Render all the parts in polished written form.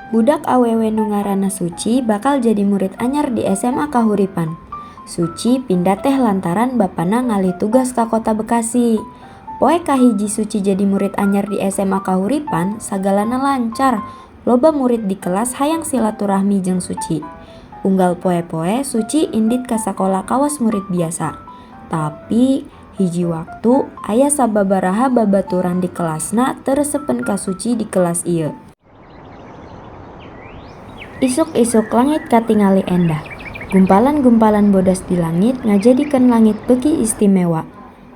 Budak awewe nu ngaranna Suci bakal jadi murid anyar di SMA Kahuripan. Suci pindah teh lantaran bapana ngalih tugas ka Kota Bekasi. Poe kahiji Suci jadi murid anyar di SMA Kahuripan, sagalana lancar. Loba murid di kelas hayang silaturahmi jeung Suci. Unggal poe-poe Suci indit ka sakola kawas murid biasa. Tapi hiji waktu aya sababaraha babaturan di kelasna teu resepeun ka Suci di kelas ieu. Isuk-isuk langit katingali endah. Gumpalan-gumpalan bodas di langit ngajadikeun langit beuki istimewa.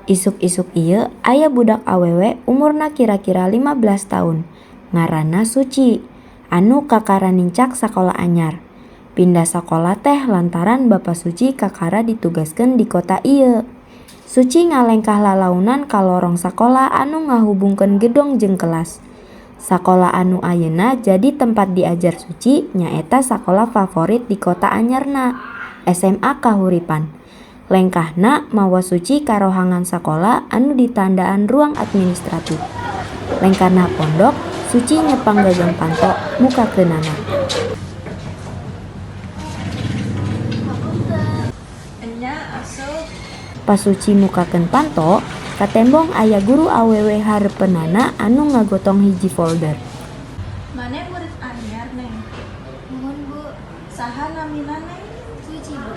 Isuk-isuk ieu aya budak awewe umurna kira-kira 15 taun, ngaranna Suci, anu kakara nincak sakola anyar. Pindah sakola teh lantaran bapa Suci kakara ditugaskeun di kota ieu. Suci ngalengkah lalaunan ka lorong sakola anu ngahubungkeun gedong jeung kelas. Sakola anu ayeuna jadi tempat diajar Suci nyaeta sakola favorit di kota anyarna, SMA Kahuripan. Lengkahna mawa Suci ka rohangan sakola anu ditandaan ruang administratif. Lengkahna pondok, Suci nyepang gagang panto, mukakeunana. Pas Suci mukakeun panto, katembong aya guru awewe hareupeunana anu ngagotong hiji folder. Maneh murid anyar, Neng? Muhun, Bu. Saha namina, Neng? Suci, Bu.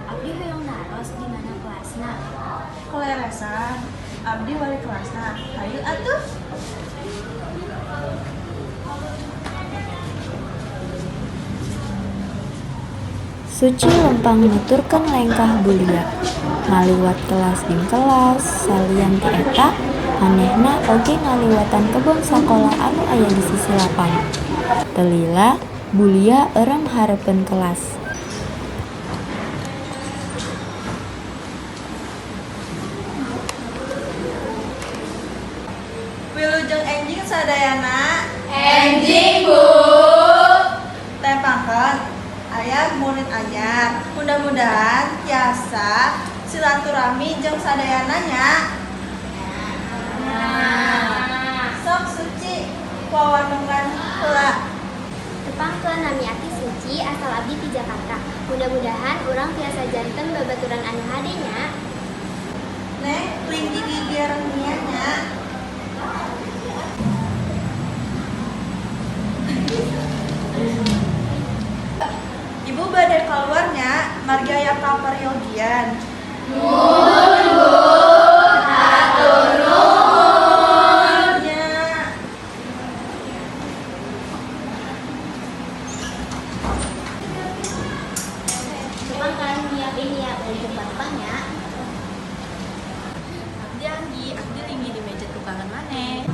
Abdi hoyong naros di mana kelasna. Kaleresan, abdi wali kelasna. Hayu atuh. Suci lempang nuturkeun lengkah Bulia. Ngaliwat kelas jeung kelas, salian ti eta, manehna oge ngaliwatan kebon sakola anu aya di sisi lapang. Teu lila, Bulia eurem hareupeun kelas. Wilujeng enjing sadayana. Enjing, Bu. Tepangkeun aya murid anyar. Mudah-mudahan tiasa silaturahmi jeung sadayana nya. Sok Suci wawanungan heula. Tepangkeun nami abdi Suci, asal abdi ti Jakarta. Mudah-mudahan urang tiasa janten babaturan anu hade nya. Neng, linggih gigireun nya. Ibu bade kaluar nya, margi aya kaperyogian. Muhun, Bu. Hatur nuhun. Nya. Tepangkeun nyiapin ya bade patepang nya. Abdi Anggi, abdi linggih di meja tukangan maneh.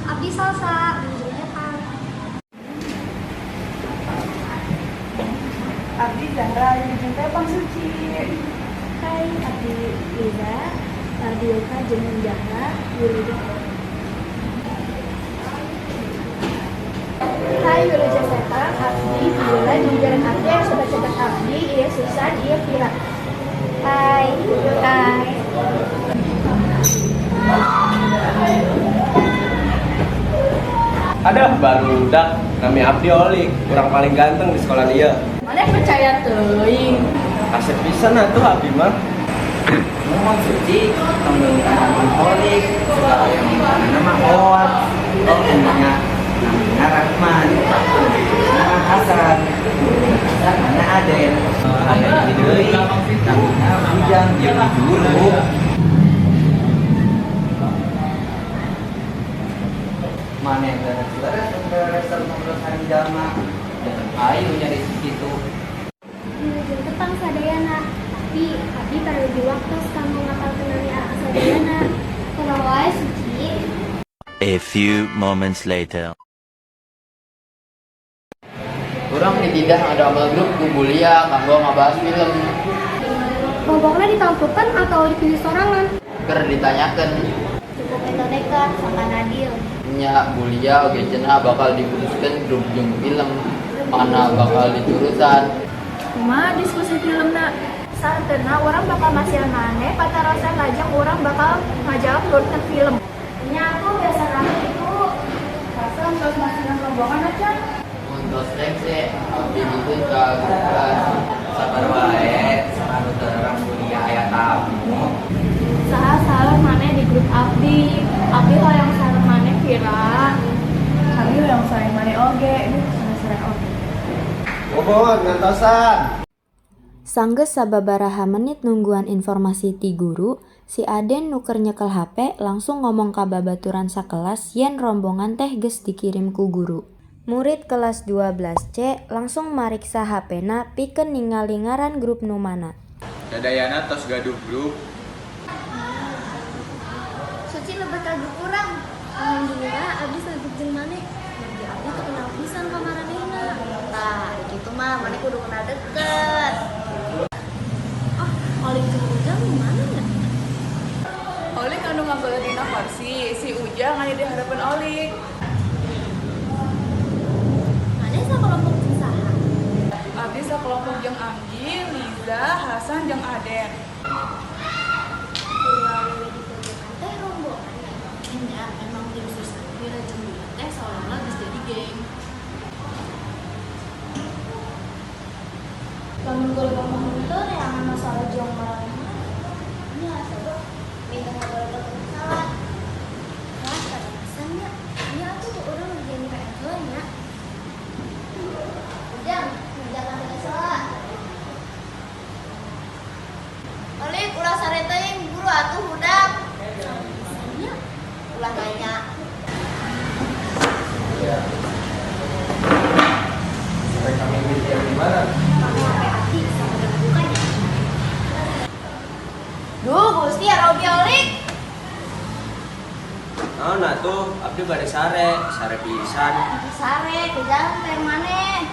Abdi Salsa, wilujeng tepang. Abdi Zahra, wilujeng tepang Suci. Hai, abdi Liza, Ardioka jeung Zahra, wilujeng. Hai, wilujeng tepang, abdi Viola jeung jaran abdi aya sobat cetak abdi, ieu Susan, ieu Vira. Hai. Hai. Aduh, barudak, nami abdi Olik, urang paling ganteng di sekolah dia. Maneh percaya teuing? Asep pisan atuh abdi mah. Ngomong Suci, tong ngeunaan Olik, segala yang nama hoax. Oh, nya namina Rahman, namina Hasan, Hasan mana Aden. Aya hiji deui, namina Ujang jeung guru. Maneh leres-leres leres ngobrol sareng jalma. Jangan hayu nyari kitu. Wilujeng tepang sadayana, tapi abdi perlu waktu kanggo ngapalkeun nami aa sadayana. Tenang wae Suci. A few moments later. Urang ditidah ngadamel grup ku Bulia kanggo ngabahas film. Kelompokna ditangtukeun atau dipilih sorangan? Keur ditanyakeun. Cukup eta teh sangkan adil. Nya Bulia oge cenah bakal diputuskeun grup jeung film mana bakal diturusan. Kumaha diskusi filmna? Sahenteuna urang bakal masihan maneh patarosan lajeng urang bakal ngajawab nurutkeun film. Nya aku biasa rame itu. tos masihan rombongan acan? Mun tos rengse, abdi bikeun ka grup kelas. Sabar wae, saha nu terang kuliah aya tamu. Saha saur maneh di grup abdi? Abdi hoyong sareng maneh, Vira. Kami hoyong sareng maneh oge, duh sareng oge. Mohon ngantosan. Sanggeus sababaraha menit nungguan informasi ti guru, si Aden nu keur nyekel hape langsung ngomong ka babaturan sakelas yen rombongan teh geus dikirim ku guru. Murid kelas 12C langsung mariksa hapena pikeun ningali ngaran grup nu mana. Sadayana tos gaduh grup. Suci lebet ka grup urang. Alhamdulillah abdi salebet jeung maneh. Margi abdi teu kenal pisan ka maranehna. Tah, kitu mah maneh kudu kenal deket. Oh, Olik jeung Ujang di mana nya? Olik anu ngagoler dina kursi, si Ujang aya di hareupeun Olik. Maneh sakelompok jeung saha? Abdi sakelompok jeung Anggi, Liza, Hasan jeung Aden. Dua awewe di pojokan teh rombongan nya? Enya, emang tim Susan, Vira jeung Lila teh seolah-olah geus jadi geng. Lamun golegok mah henteu neangan masalah jeung maranehna. Nya sabab minta ngagolegok masalah. Wah, kada pisan nya. Nya atuh tuh urang ngerjain PR heula nya. Ujang, ngerjakan tugas heula. Olik ulah sare teuing, buru atuh hudang. Pisan nya. Ulah nanya. Sampai kami di mana? Pake HP abdi sama buka nya. Duh, Gusti ya Robi Olik. Naon atuh, abdi bade sare, sare pisan. Sare, ke jalan teh maneh.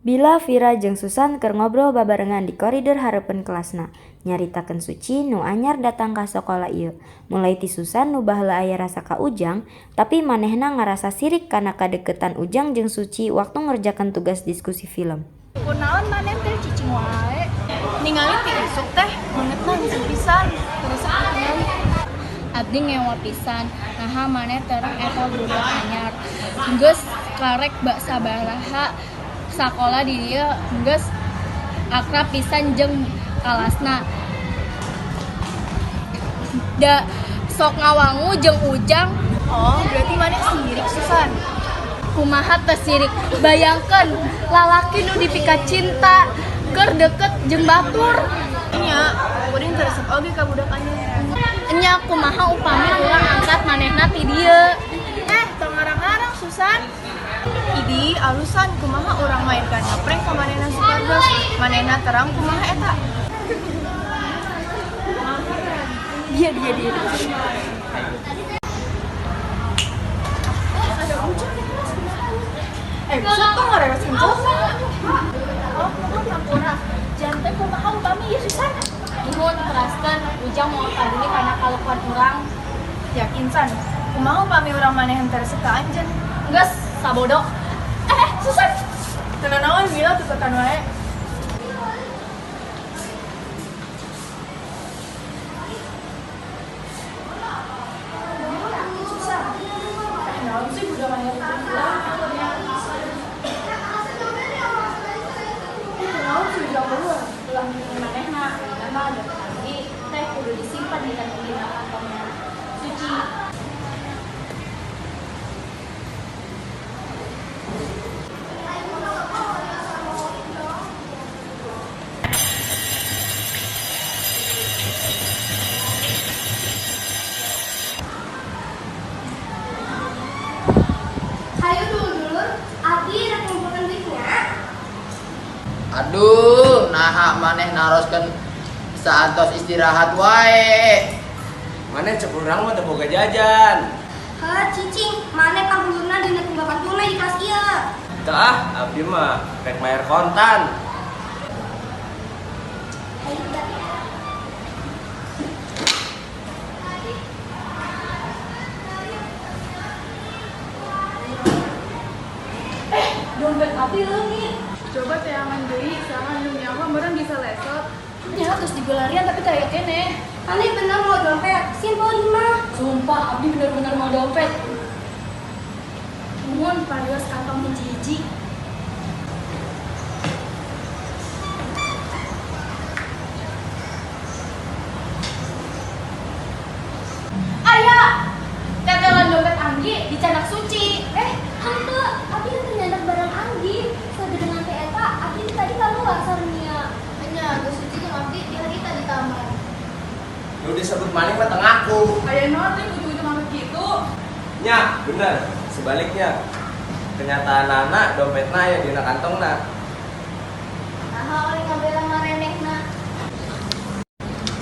Bila, Vira jeung Susan keur ngobrol babarengan di koridor hareupeun kelasna, nyaritakeun Suci nu anyar datang ka sakola ieu. Mulai ti Susan nu baheula aya rasa ka Ujang, tapi manehna ngarasa sirik kana kadeukeutan Ujang jeung Suci waktu ngerjakeun tugas diskusi film. Kunaon maneh teh cicing wae? Ningali ti isuk teh meungeutna hese pisan, terus ningali. Abdi ngewa pisan, naha maneh terang eta budak anyar. Geus karek bak sabaraha sakola di dieu geus akrab pisan jeung kalasna. Da sok ngawangu jeung Ujang. Oh, berarti maneh sirik, Susan. Kumaha teu sirik? Bayangkeun lalaki nu dipika cinta keur deket jeung batur. Nya, kuring teu resep oge ka budak anyar. Enya, kumaha upami urang angkat manehna ti dieu? Eh, tong ngarang-ngarang, Susan. Idi, alusan kumaha urang mainkan ngeprank ka manehna supados manehna terang kumaha eta. Dia dia dia. Ada Ujang di kelas, kumaha? Eh, buset tong ngareweskeun jelema. Oh, nuhun hampura. Janten kumaha upami ieu Susan? Nuhun, teraskeun Ujang moal paduli kana kalakuan urang. Yakin, San? Kumaha upami urang maneh teu resep ka anjeun? Geus sabodo. Eh, Susan. Teu nanaon, Mila tuketan wae. Susan. Eh, naon sih budak anyar teh pulang? Eh, naon sih Ujang keluar? Ulah ngiring manehna, nama deket abdi teh kudu disimpan dina dina kantongna Suci. Hayu dulur-dulur, abdi rek ngumpulkeun duitnya. Aduh, naha maneh naroskeun saantos istirahat wae. Maneh cek urang mah teu boga jajan. Heuh, cicing, maneh panghulurna dina tunggakan tunai di kelas ieu. Teu ah, abdi mah rek mayar kontan. Hayu budak. Dompet abdi leungit. Coba teangan deui, saha nu nyaho meureun bisa lesot. Nya terus digolarian tapi teu aya keneh. Maneh bener mawa dompet? Sieun maling mah. Sumpah, abdi bener-bener mawa dompet. Muhun parios kantong hiji-hiji. Aya, tetelan dompet Anggi dicandak Suci. Eh, henteu, abdi teu nyandak barang Anggi. Sagedengan teh eta, abdi teh tadi kaluar sareng Nia. Nya, geus Suci jeung abdi di harita di taman. Nu disebut maling mah teu ngaku. Aya naon teh ujung-ujung anu kitu. Nya, bener. Sebaliknya. Kenyataanana dompetna aya dina kantongna. Naha oleh ngabela marenehna.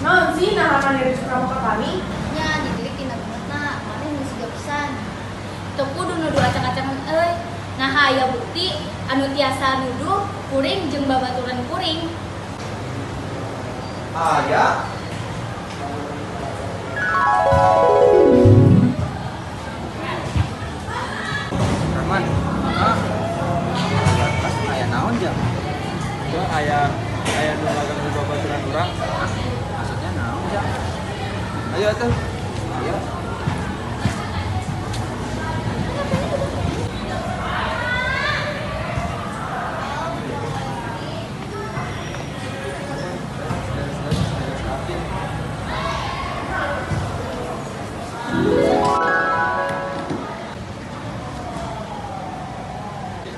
Naon sih, naha maneh rusuh ka kami? Nya didilik tina beungeutna, maneh nu siga pisan. Teu kudu nuduh acak-acakan euy. Naha aya bukti anu tiasa nuduh kuring jeung babaturan kuring. Aya. Rahman, ah, pas aya naon, Jang? Itu aya aya nu ngaganggu babaturan urang. Maksudnya naon, Jang? Ayo atuh. Ayo.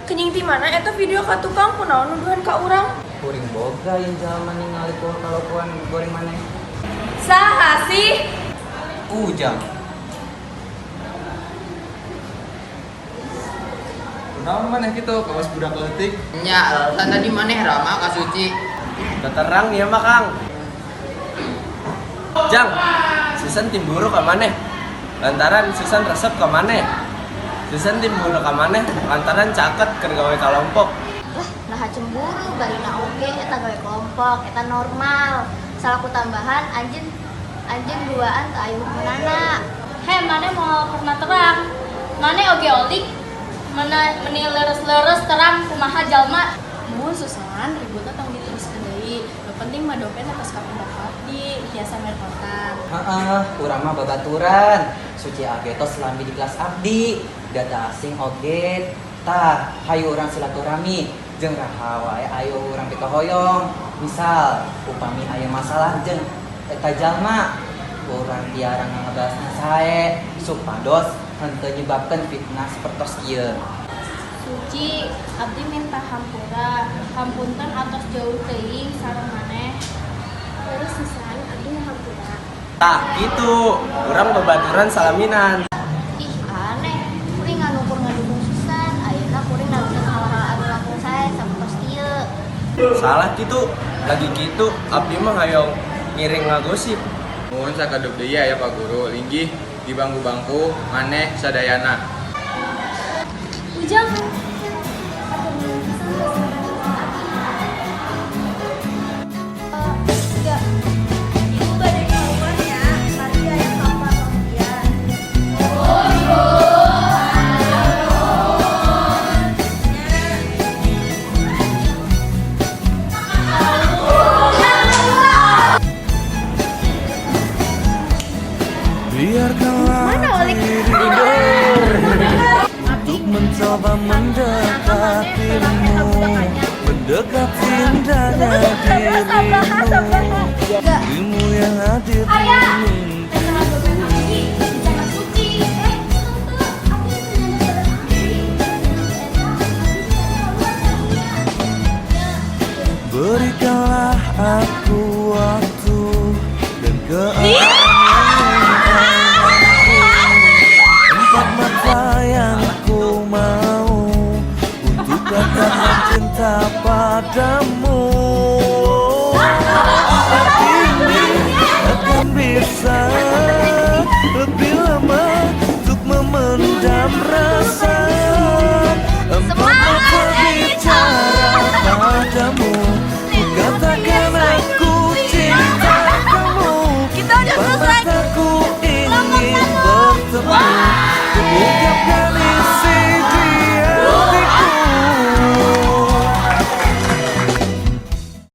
Kenying ti mana eta video ka tukang, kunaon nuduhan ka urang? Kuring boga yang jalma ningali kalakuan goreng maneh. Saha sih? Ujang. Kunaon maneh kitu kawas budak leutik? Nya, alasan tadi maneh ramah ka Suci. Teu terang ieu mah, Kang. Jang, Susan timburu ka maneh lantaran Susan resep ka maneh. Susan timburu ka maneh lantaran caket keur gawe kalompok. Lah, naha cemburu, barina oge eta gawe kelompok, eta normal. Salaku tambahan anjeun anjeun duaan teu aya hubunganna. He, maneh moal pernah terang. Maneh oge olik mana meni leres-leres terang kumaha jalma. Mun Susan ributna tong diteruskeun deui. Nu penting mah dompetna tos kapindah ka abdi, tiasa merepotan. Heeh, urang mah babaturan. Suci oge tos lami di kelas abdi, data asing oge. Tah, hayu urang silaturahmi jeung raha wae ayo urang pikahoyong. Misal, upami aya masalah jeung eta jalma, urang tiarang ngabahasna sae supados henteu nyebabkeun fitnah sapertos kieu. Suci, abdi minta hampura. Hampunten atos jauh teuing sareng maneh. Terus Susan, abdi ngahampura. Tah, kitu. Urang babaturan salaminan. Ih, aneh. Kuring nganukur ngadukung Susan, ayeuna kuring naroskeun hal-hal anu langkung sae sapertos kieu. Salah kitu. Lagi kitu abdi mah hayang ngiring ngagosip. Muhun sakedup deui aya Pak Guru linggih di bangku-bangku maneh sadayana. Ujang. Hatur nuhun pisan tos ngabantu abdi. Tiga. Ibu bade kaluar nya, margi aya kaparlogian. Mana olik? Untuk mencoba.